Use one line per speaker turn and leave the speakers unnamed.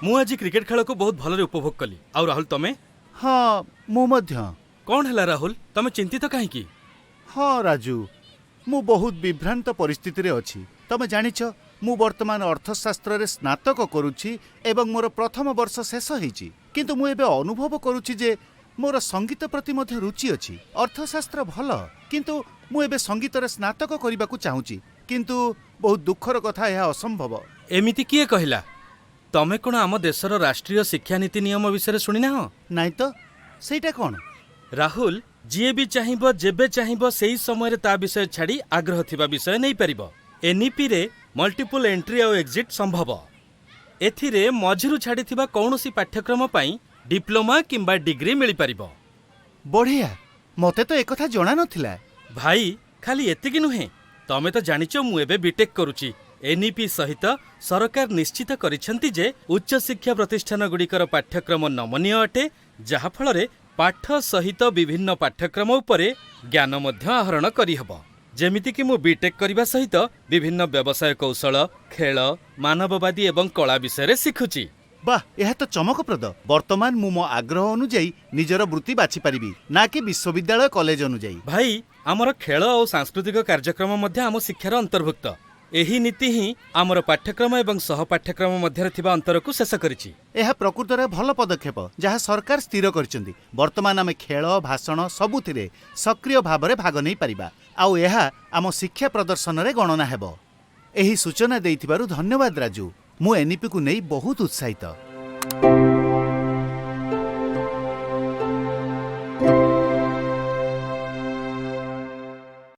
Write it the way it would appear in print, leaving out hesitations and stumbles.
ମୁଁ ଆଜି କ୍ରିକେଟ ଖେଳକୁ ବହୁତ ଭଲରେ ଉପଭୋଗ କଲି। ଆଉ ରାହୁଲ, ତମେ?
ହଁ, ମୁଁ ମଧ୍ୟ।
କ'ଣ ହେଲା ରାହୁଲ, ତମେ ଚିନ୍ତିତ କାହିଁକି?
ହଁ ରାଜୁ, ମୁଁ ବହୁତ ବିଭ୍ରାନ୍ତ ପରିସ୍ଥିତିରେ ଅଛି। ତମେ ଜାଣିଛ, ମୁଁ ବର୍ତ୍ତମାନ ଅର୍ଥଶାସ୍ତ୍ରରେ ସ୍ନାତକ କରୁଛି ଏବଂ ମୋର ପ୍ରଥମ ବର୍ଷ ଶେଷ ହେଇଛି। କିନ୍ତୁ ମୁଁ ଏବେ ଅନୁଭବ କରୁଛି ଯେ ମୋର ସଙ୍ଗୀତ ପ୍ରତି ମଧ୍ୟ ରୁଚି ଅଛି। ଅର୍ଥଶାସ୍ତ୍ର ଭଲ, କିନ୍ତୁ ମୁଁ ଏବେ ସଙ୍ଗୀତରେ ସ୍ନାତକ କରିବାକୁ ଚାହୁଁଛି। କିନ୍ତୁ ବହୁତ ଦୁଃଖର କଥା, ଏହା ଅସମ୍ଭବ।
ଏମିତି କିଏ କହିଲା? ତମେ କ'ଣ ଆମ ଦେଶର ରାଷ୍ଟ୍ରୀୟ ଶିକ୍ଷାନୀତି ନିୟମ ବିଷୟରେ ଶୁଣିନାହଁ?
ନାଇଁ ତ, ସେଇଟା କ'ଣ?
ରାହୁଲ, ଯିଏ ବି ଚାହିଁବ ଯେବେ ଚାହିଁବ ସେଇ ସମୟରେ ତା' ବିଷୟ ଛାଡ଼ି ଆଗ୍ରହ ଥିବା ବିଷୟ ନେଇପାରିବ। ଏନ୍.ଇ.ପି.ରେ ମଲ୍ଟିପୁଲ୍ ଏଣ୍ଟ୍ରି ଆଉ ଏକ୍‌ଜିଟ୍ ସମ୍ଭବ। ଏଥିରେ ମଝିରୁ ଛାଡ଼ିଥିବା କୌଣସି ପାଠ୍ୟକ୍ରମ ପାଇଁ ଡିପ୍ଲୋମା କିମ୍ବା ଡିଗ୍ରୀ ମିଳିପାରିବ।
ବଢ଼ିଆ! ମତେ ତ ଏକଥା ଜଣା ନଥିଲା।
ଭାଇ, ଖାଲି ଏତିକି ନୁହେଁ, ତମେ ତ ଜାଣିଚ ମୁଁ ଏବେ ବି.ଟେକ୍ କରୁଚି, ଏନ୍.ଇ.ପି. ସହିତ ସରକାର ନିଶ୍ଚିତ କରିଛନ୍ତି ଯେ ଉଚ୍ଚଶିକ୍ଷା ପ୍ରତିଷ୍ଠାନଗୁଡ଼ିକର ପାଠ୍ୟକ୍ରମ ନମନୀୟ ଅଟେ, ଯାହା ଫଳରେ ପାଠ ସହିତ ବିଭିନ୍ନ ପାଠ୍ୟକ୍ରମ ଉପରେ ଜ୍ଞାନ ମଧ୍ୟ ଆହରଣ କରିହେବ। ଯେମିତିକି ମୁଁ ବି.ଟେକ୍ କରିବା ସହିତ ବିଭିନ୍ନ ବ୍ୟବସାୟ କୌଶଳ, ଖେଳ, ମାନବବାଦୀ ଏବଂ କଳା ବିଷୟରେ ଶିଖୁଚି।
ବାଃ, ଏହା ତ ଚମକପ୍ରଦ! ବର୍ତ୍ତମାନ ମୁଁ ମୋ ଆଗ୍ରହ ଅନୁଯାୟୀ ନିଜର ବୃତ୍ତି ବାଛିପାରିବି, ନା କି ବିଶ୍ୱବିଦ୍ୟାଳୟ କଲେଜ ଅନୁଯାୟୀ।
ଭାଇ, ଆମର ଖେଳ ଆଉ ସାଂସ୍କୃତିକ କାର୍ଯ୍ୟକ୍ରମ ମଧ୍ୟ ଆମ ଶିକ୍ଷାର ଅନ୍ତର୍ଭୁକ୍ତ। ଏହି ନୀତି ହିଁ ଆମର ପାଠ୍ୟକ୍ରମ ଏବଂ ସହ-ପାଠ୍ୟକ୍ରମ ମଧ୍ୟରେ ଥିବା ଅନ୍ତରକୁ ଶେଷ କରିଛି।
ଏହା ପ୍ରକୃତରେ ଭଲ ପଦକ୍ଷେପ ଯାହା ସରକାର ସ୍ଥିର କରିଛନ୍ତି। ବର୍ତ୍ତମାନ ଆମେ ଖେଳ, ଭାଷଣ ସବୁଥିରେ ସକ୍ରିୟ ଭାବରେ ଭାଗ ନେଇପାରିବା, ଆଉ ଏହା ଆମ ଶିକ୍ଷା ପ୍ରଦର୍ଶନରେ ଗଣନା ହେବ। ଏହି ସୂଚନା ଦେଇଥିବାରୁ ଧନ୍ୟବାଦ, ରାଜୁ। ମୁଁ ଏନ୍.ଇ.ପି.କୁ ନେଇ ବହୁତ ଉତ୍ସାହିତ।